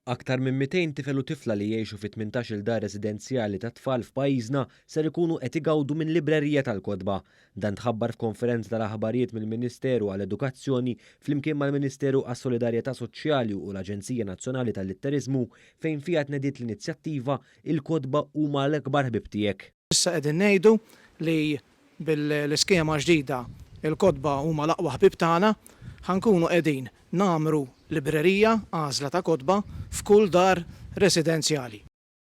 Aktar minn 200 tifel u tifla li jgħixu fi 18-il dar residenzjali tat-tfal f'pajjiżna ser ikunu qed igawdu minn librerija tal-kotba. Dan tħabbar f'konferenza tal-aħbarijiet mill-Ministeru għall-Edukazzjoni flimkien mal-Ministeru għas-Solidarjetà Soċjali u l-Aġenzija Nazzjonali tal-Litteriżmu fejn fiha tnediet l-inizjattiva Il-kotba huma l-akbar ħbieb tiegħek. Issa qegħdin ngħidu li bil-iskema ġdida Il-kotba huma l-aqwa ħbieb tagħna, ħa nkunu qegħdin nagħmru librerija, għażla ta' kotba, f'kull dar residenzjali.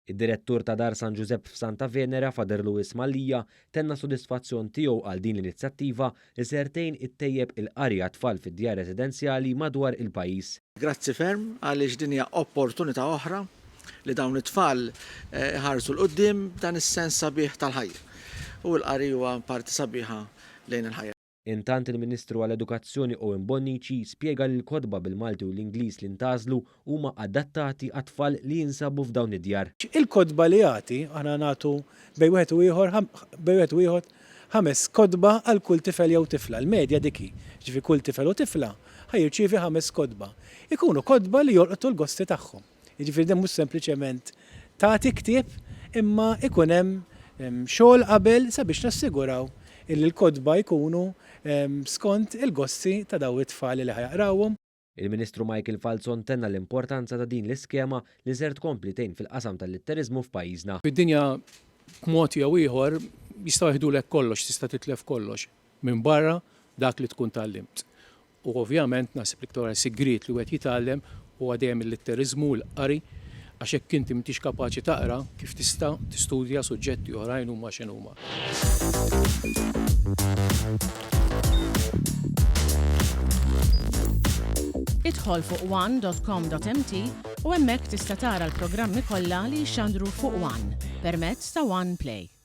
Id-Direttur ta' Dar San Ġużepp f'Santa Venera, Father Louis Mallia, tenna s-sodisfazzjon tiegħu għal din l-inizjattiva li ser tgħin ittejjeb il-qari għat-tfal fid-djar residenzjali madwar il-pajjiż. Grazzi ferm għaliex din hija opportunità oħra li dawn it-tfal iħarsu 'l quddiem b'dan is-sens sabiħ tal-ħajja. U l-qari huwa parti sabiħa lejn il-ħajja. Intant il-Ministru għall-Edukazzjoni Owen Bonnici spjega li l-kotba bil-Malti u l-Ingliż li ntgħażlu huma adattati għat-tfal li jinsabu f'dawn id-djar. Il-kotba li jagħti, aħna nagħtu bejn wieħed u ieħor bejn wieħed u ieħor ħames kotba għal kull tifel jew tifla, l-medja dik hi. Jiġifieri kull tifel u tifla ħa jirċievi ħames kotba. Ikunu kotba li jolqtu l-gosti tagħhom. Jiġifieri din mhux sempliċement tagħti ktieb imma ikun hemm xogħol qabel sabiex nassiguraw illi l-kotba jkunu skont il-gosti ta' dawn it-tfal li ħa jaqrawhom. Il-Ministru Michael Falzon tenna l-importanza ta' din l-iskema li ser tkompli tgħin fil-qasam tal-litteriżmu f'pajjiżna. Fid-dinja b'mod jew ieħor jistgħu jeħdulek kollox, tista' titlef kollox minbarra dak li tkun tgħallimt. U ovvjament naħseb l-iktar sigriet li wieħed jitgħallem huwa dejjem il-litteriżmu, il-qari, għax jekk inti m'intix kapaċi taqra, kif tista' tistudja suġġetti oħrajn huma x'inhuma. Idħol fuq one dot com dot mt u hemmhekk tista' tara l-programmi kollha li jixxandru fuq one permezz ta' One Play.